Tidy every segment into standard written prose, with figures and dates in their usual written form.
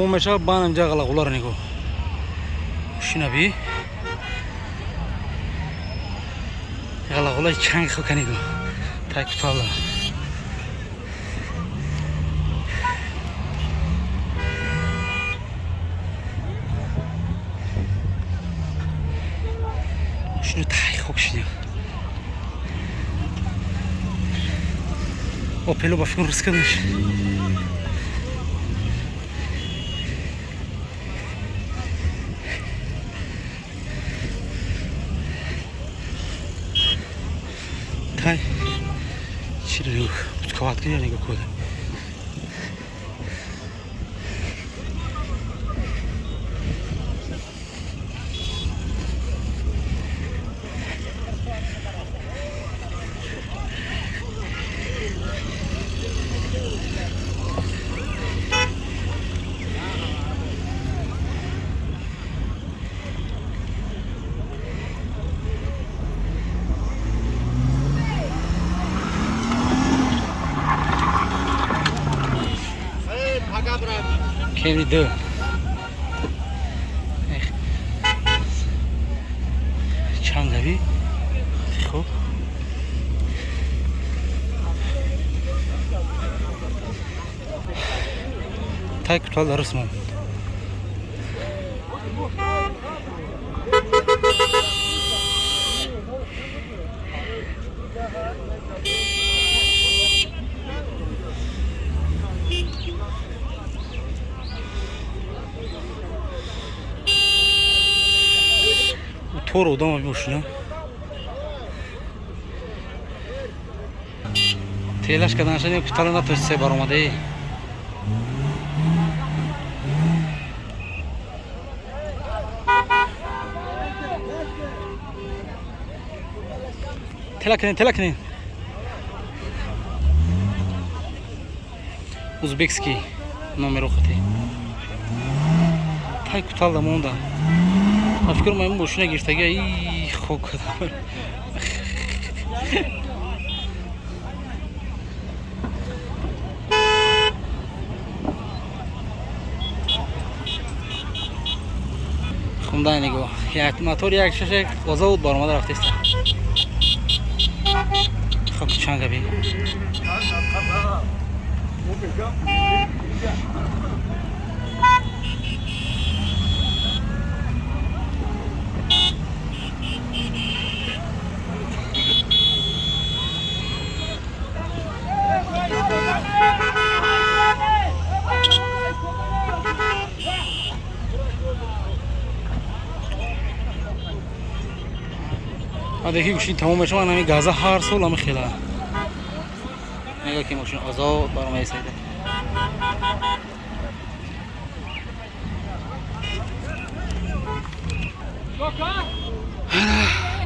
Мешава банам ҷа ғалағуларо нигоҳ. Мошина би. Ғалағулаи чанг хока нигоҳ. Тай кутала. Мошину тай хок шидем. Опело ба фикр рисканаш. Тай чиро пусковат кунӣ нигоҳ куда. Кемри ду. Чангави. Хуб. Тай кутал дарс мон. Тор одам мошина. Телаш кардан шад, кутала натост се баромадаи. Тела кунед, тела кунед. Узбекский номеро хати. Тай куталда монда. Фикр мекунам мошина гирифтага и хок кардам. Хундай нигоҳ. Як мотор як шаша озод баромада рафтест. Хок чанга би. Дехи гӯшин тамом мешавад, ҳамин газа ҳар сол ҳама хела. Мега ки мошин озод баромада сайда.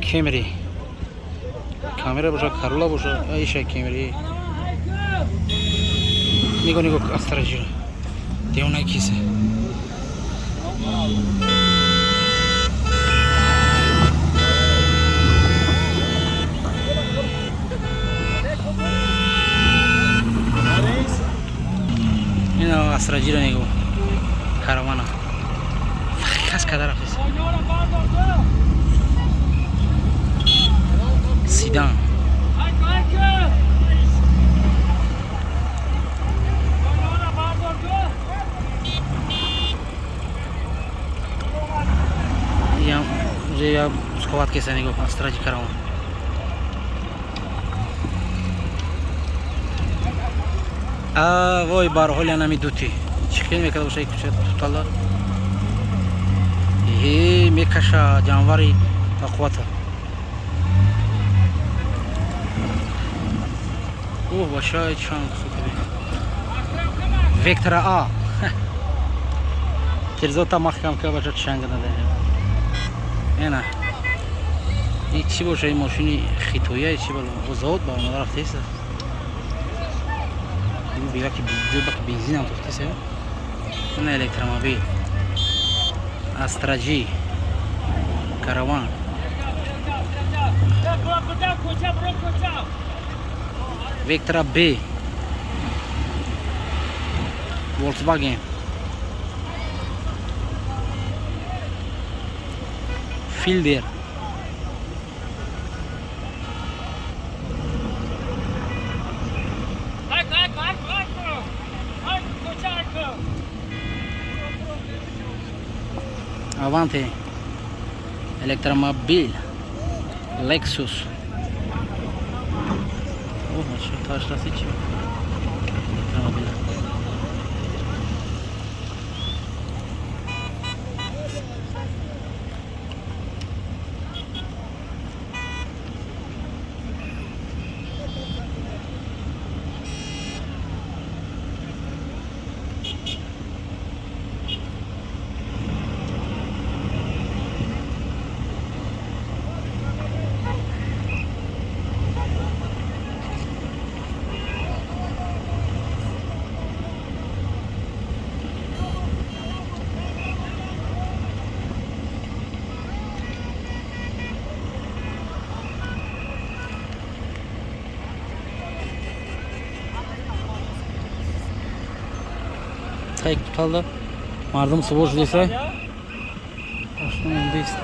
Кемри. Камера боша, Карола боша, иша Кемри. Нигоҳ нигоҳ астражира. Девона кисе. Ина астражира нигоҳ. Каравана. Хас када рафтест. Седан. Я уже я сховат кеса нигоҳ астражи караван. Вой барҳол янами дути. Чӣ хел мекарда боша куча тутала. Э мекаша ҷанвари тақвата. О, бача чанг хубе. Вектора А. Тирзота маҳкам ка бача чанг надара. Ена. И чӣ боша ин мошини хитоя чӣ бало озод баромада рафтест. Баки баки бензин ҳам тухтест. Ина электромобил. Астражи. Караван. Вектора Б. Volkswagen. Филдер. Аванте, электромобил, Lexus. О, таш раси чи? Электромобил. Куталда мардум субор шудеса ошнондест.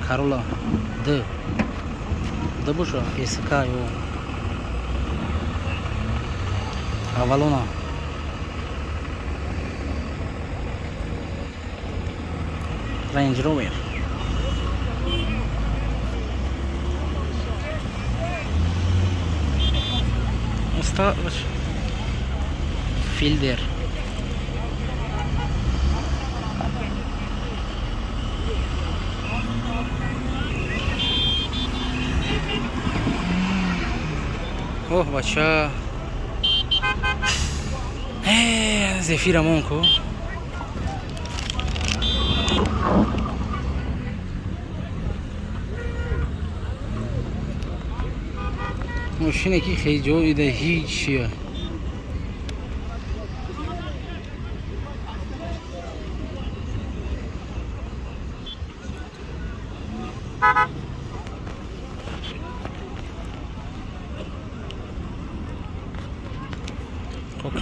Карола Д Д боша СК ё Авалона. Range Rover. Филдер. Оҳ, бача, зефирамон ку. Мошине ки хеле ҷо ида ҳеҷ чия.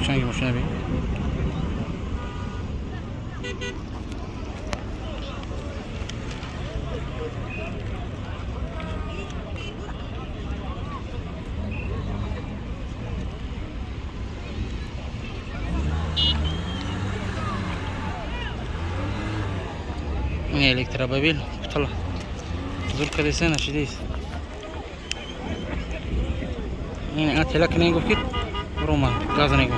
Чанги мошина би. Ин электромобил кутала зур кадеса нашидест. Ин тела кинен гуфт ки рома газ негу.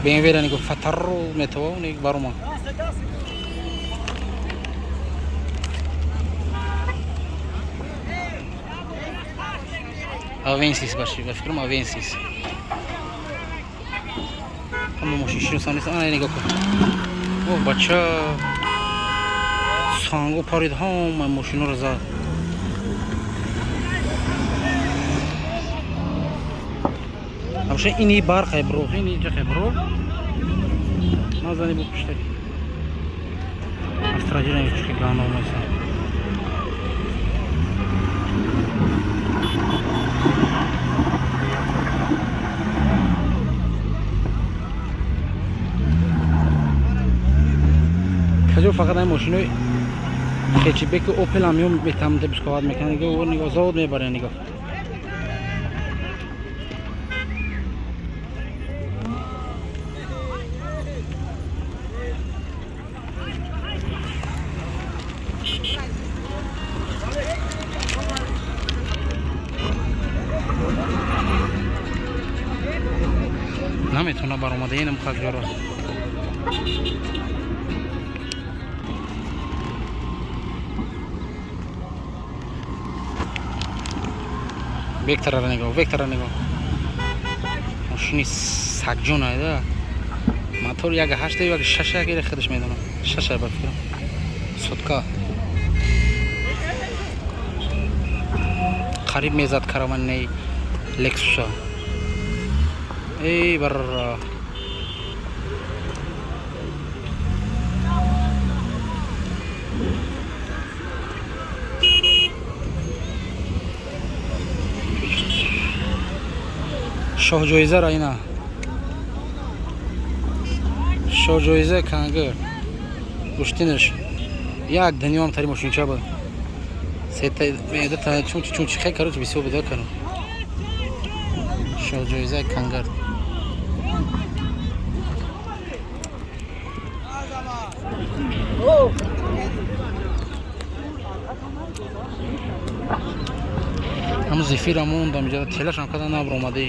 BMW нигу фатарру метава ник барома. Авенсис баши, ба фикрам Авенсис. Ҳама мошин шиносан нест. Ана нигоҳ кун. О, бача, санго парид, ҳама мошиноро зад. Абша ини барқ бро, ини ҷахе бро. Мазани бу пушта. Астраҷина чӣ гано майса. Каҷо фақат ай мошинои хечибеки Опел ҳам меом метамда бисковат мекунанд. Нигоҳ, нигоҳ, завод мебаранд, нигоҳ. Наметавона баромада инам хакҷоро. Вектора нигоҳ, вектора нигоҳ. Мошини сагҷон айда. Мотор як ҳашта як шаша як худаш медонам. Шаша ба фикрам. Сотка. Қариб мезад караваннаи Лексуса. Эй барра. Шоҳҷоизара, ина шоҳҷоиза кангар гӯштинаш як дунёам тари мошинча буд. Сета чунчи чунчи хе, короче, бисёр буда. Каро шоҳҷоизаи кангар. Ҳамун зефира мондам иҷа, телашам када набромадӣ.